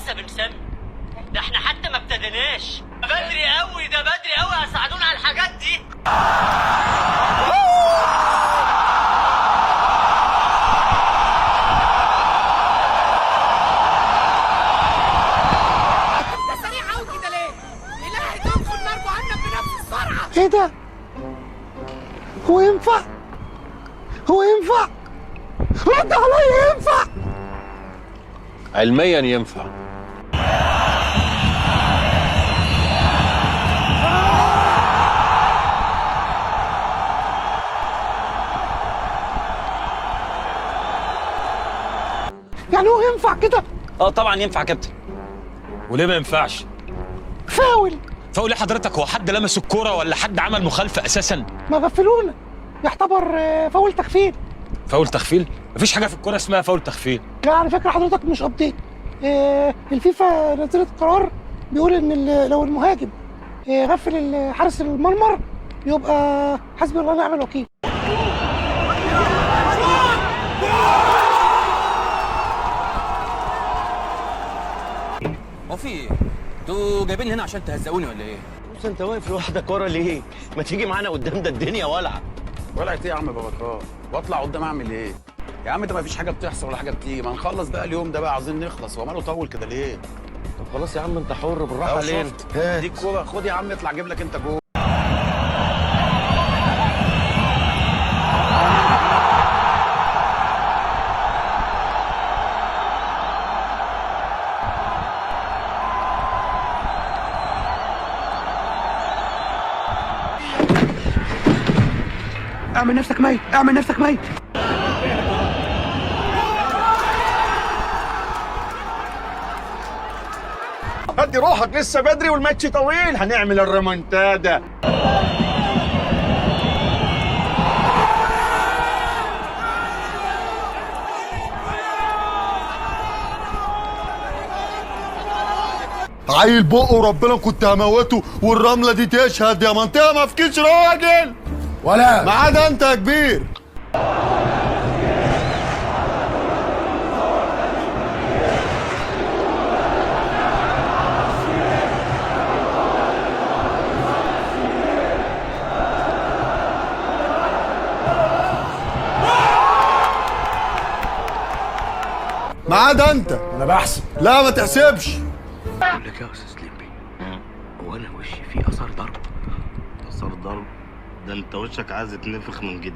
لسه بنسمي، ده احنا حتى ما ابتديناش. بدري قوي، ده بدري قوي، هيساعدونا على الحاجات دي. انت سريع قوي كده ليه؟ الهي تدخل نار جهنم بنفس السرعة. ايه ده؟ هو ينفع؟ هو ينفع؟ رد عليا، ينفع؟ علميا ينفع. يعني هو ينفع كده؟ اه طبعا ينفع يا كابتن. وليه ما ينفعش؟ فاول. فاول ايه حضرتك؟ هو حد لمس الكورة ولا حد عمل مخالفة اساسا؟ ما غفلونا، يعتبر فاول تخفيل. فاول تخفيل؟ مفيش حاجة في الكورة اسمها فاول تخفيل. لا على فكرة حضرتك مش update. الفيفا نزلت قرار بيقول ان لو المهاجم غفل حارس المرمى يبقى حسبي الله ونعم الوكيل. هو في ايه؟ انتوا جايبيني هنا عشان تهزقوني ولا ايه؟ بص انت واقف لوحدك ورا ليه؟ ما تيجي معانا قدام، ده الدنيا ولعه. ولعت ايه يا عم بابكار؟ واطلع قدام اعمل ايه؟ يا عم ده ما فيش حاجة بتحصل ولا حاجة بتيجي، ما نخلص بقى اليوم ده بقى، عاوزين نخلص. هو ماله طول كده ليه؟ طب خلاص يا عم انت حر، بالراحة أهو علينا. شفت؟ دي الكورة، خد يا عم اطلع جيب لك انت جول. اعمل نفسك ميت، اعمل نفسك ميت. هدي روحك، لسه بدري والماتش طويل، هنعمل الريمونتادا. عيل بقه وربنا كنت هموته، والرمله دي تشهد يا منطقة ما فيكيش راجل ولا ما عدا انت يا كبير. ما عدا انت. انا بحسب. لا ما تحسبش. بقول لك يا استاذ لمبي، هو انا وشي فيه اثار ضرب؟ اثار ضرب؟ ده انت وشك عايز يتنفخ من جديد.